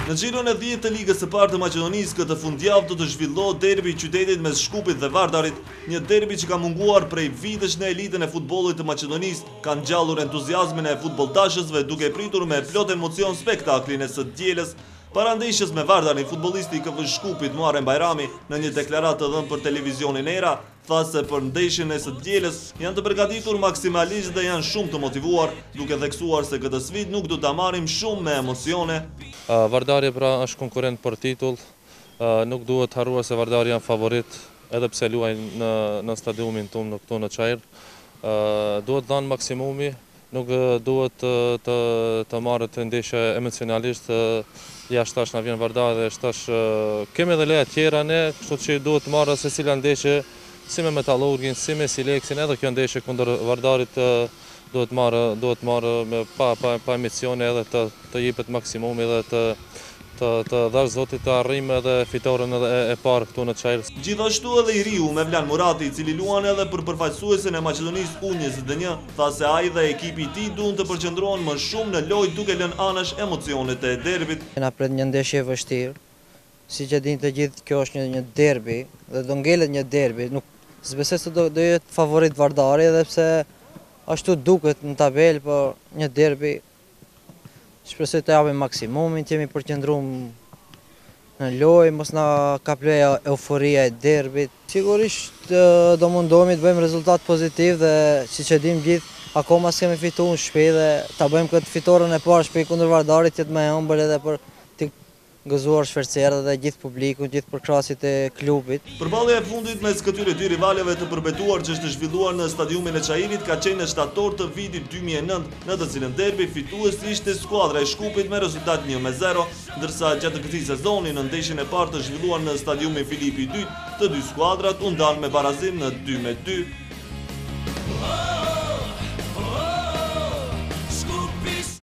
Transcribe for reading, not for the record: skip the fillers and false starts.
Në xhiron e dhjetë të Ligës së Parë të Maqedonisë këtë fundjavë do të zhvillohet derbi i qytetit mes Shkupit dhe Vardarit, një derbi që ka munguar prej vitesh në elitën e futbollit të Maqedonisë, ka ngjallur entuziazmin e futbolldashësve duke pritur me plot emocion spektaklin e së dielës. Para ndeshjes me Vardarin, futbollisti i KF Shkupit, Muharrem Bajrami, në një deklaratë të dhënë për televizionin Era, tha se për ndeshjen e së dielës janë të përgatitur maksimalisht dhe janë shumë të motivuar, duke theksuar se këtë sfidë nuk do ta marrim shumë me emocione. Vardari pra është konkurrent për titull, nuk duhet harruar se Vardari janë favorit edhe pse luajnë në në stadiumin tonë këtu në Çair. Duhet dhënë maksimumi, Nuk duhet të të të marrët ndeshja emocionalisht, ja tash na vjen Vardari dhe tash kemi edhe loja tjera ne, kështu që duhet të marrë secila ndeshje si me Metallurgin, si me Sileksin, edhe kjo ndeshje kundër Vardarit duhet marrë duhet marrë me pa pa pa emocione edhe të të jepet maksimumi dhe të të të dhashtë Zoti të arrijmë edhe fitoren edhe e, e parë këtu në Çair. Gjithashtu edhe i riu Mevlan Murati, i cili luan edhe për përfaqësuesen e Maqedonisë U21, tha se ai dhe ekipi i tij duan të përqendrohen më shumë në lojë duke lënë anash emocionet e derbit. Na pret një ndeshje e vështirë. Siç e dinë të gjithë, kjo është një një derbi dhe do ngelet një derbi. Nuk s'besoj se do do jetë favorit Vardari edhe pse ashtu duket në tabelë, po një derbi Shpresoj të japim maksimumin, të jemi përqendruar në lojë, mos na kaplojë euforia e derbit. Sigurisht do mundohemi të bëjmë rezultat pozitiv dhe siç e dimë gjithë, akoma s'kemi fituar në shtëpi dhe ta bëjmë këtë fitoren e parë në shtëpi kundër Vardarit të jetë më e ëmbël edhe për t'i gëzuar shfercerët dhe gjithë publikun, gjithë përkrahësit e klubit. Përballja e fundit mes këtyre dy rivalëve të përbetuar që është zhvilluar në stadiumin e Çairit ka qenë në shtator të vitit 2009, në të cilën derbi fitues ishte skuadra e Shkupit me rezultat 1-0, ndërsa gjatë këtij sezoni në ndeshjen e parë të zhvilluar në stadiumin Filipi i Dytë, të dy skuadrat u ndanë me barazim në 2-2.